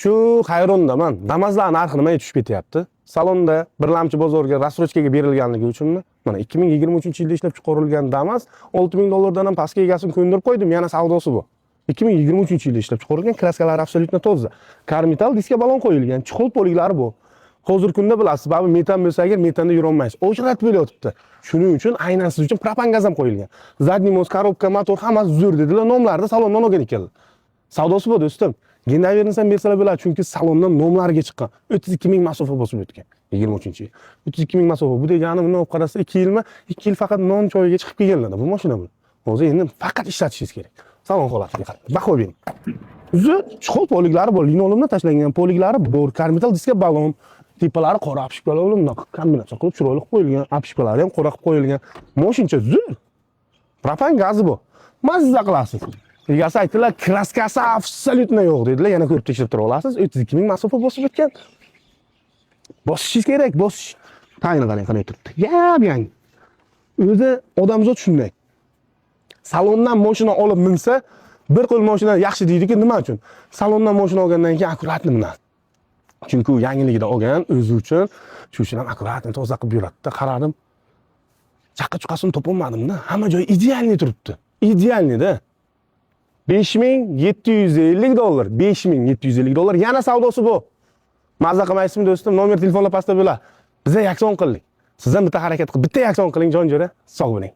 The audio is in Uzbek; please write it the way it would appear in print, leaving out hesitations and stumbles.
Shu hayrondaman. Damazlar narxi nimaga tushib ketyapti? Salonda birlamchi bozorga рассрочка ga berilganligi uchunmi? Mana, 2023-yilda ishlab chiqarilgan Damas 6000 dollardan ham pastga egasini ko'ndirib qo'ydim, yana savdosi bu. 2023-yilda ishlab chiqarilgan, краска lari абсолютно toza. Karmetal diska balon qo'yilgan, чехол poliklari bu. Hozirgi kunda bilasiz, baribir metan bo'lsa agar, metanda yurolmaysiz. O'chiratib bo'layotibdi. Shuning uchun aynan siz uchun propan gaz ham qo'yilgan. Задний мост, коробка, motor, hammasi zo'r dedilar, nomlarida salondan olgan ekanlar. Savdosi bu, do'stim. Gendaverni ham bersalar bo'ladi, chunki salondan nomlariga chiqqan. 32 ming masofa bosib o'tgan 23-yil. 32 ming masofa. Bu degani, bundan olib qarasa 2 yilmi? 2 yil faqat non choyga chiqib kelganlar bu mashina bu. Hozir endi faqat ishlatishingiz kerak. Salon holatiga qarang. Baho bering. O'zi чехол poliklari bor, linoleumdan tashlangan poliklari bor, karmetal diska balon, tepalari qora обшивка lar bilan bunaqa kombinatsiya qilib chiroyli qilib qo'yilgan, обшивка lari ham qora qilib qo'yilgan. Moshincha zo'r. Propan gazi bu. Mazza qilasiz. Egasi aytdilar, краска si абсолютно yo'q dedilar. Yana ko'rib, tekshirib tura olasiz. 32 ming masofa bosib o'tgan. Bosishingiz kerak, bosish. Tagini qarang, qanday turibdi. Yap yangi. O'zi odamzod shunday. Salondan mashina olib minsa, bir qo'l mashina yaxshi deydi-ku, nima uchun? Salondan mashina olgandan keyin аккуратно minadi. Chunki u yangiligida olgan o'zi uchun, shu uchun ham аккуратно, toza qilib yuradida. Qaradim. Chaqqa chuqasini topolmadim-da. Hamma joyi идеальный turibdi. Идеальный da. 5750 dollar, 5750 dollar. Yana savdosi bu. Mazza qilmaysizmi, do'stim? Nomer telefonlar pastda bo'ladi. Biza yakson qildik. Siz ham bitta harakat qilib, bitta yakson qiling, jon jo'ra. Sog' bo'ling.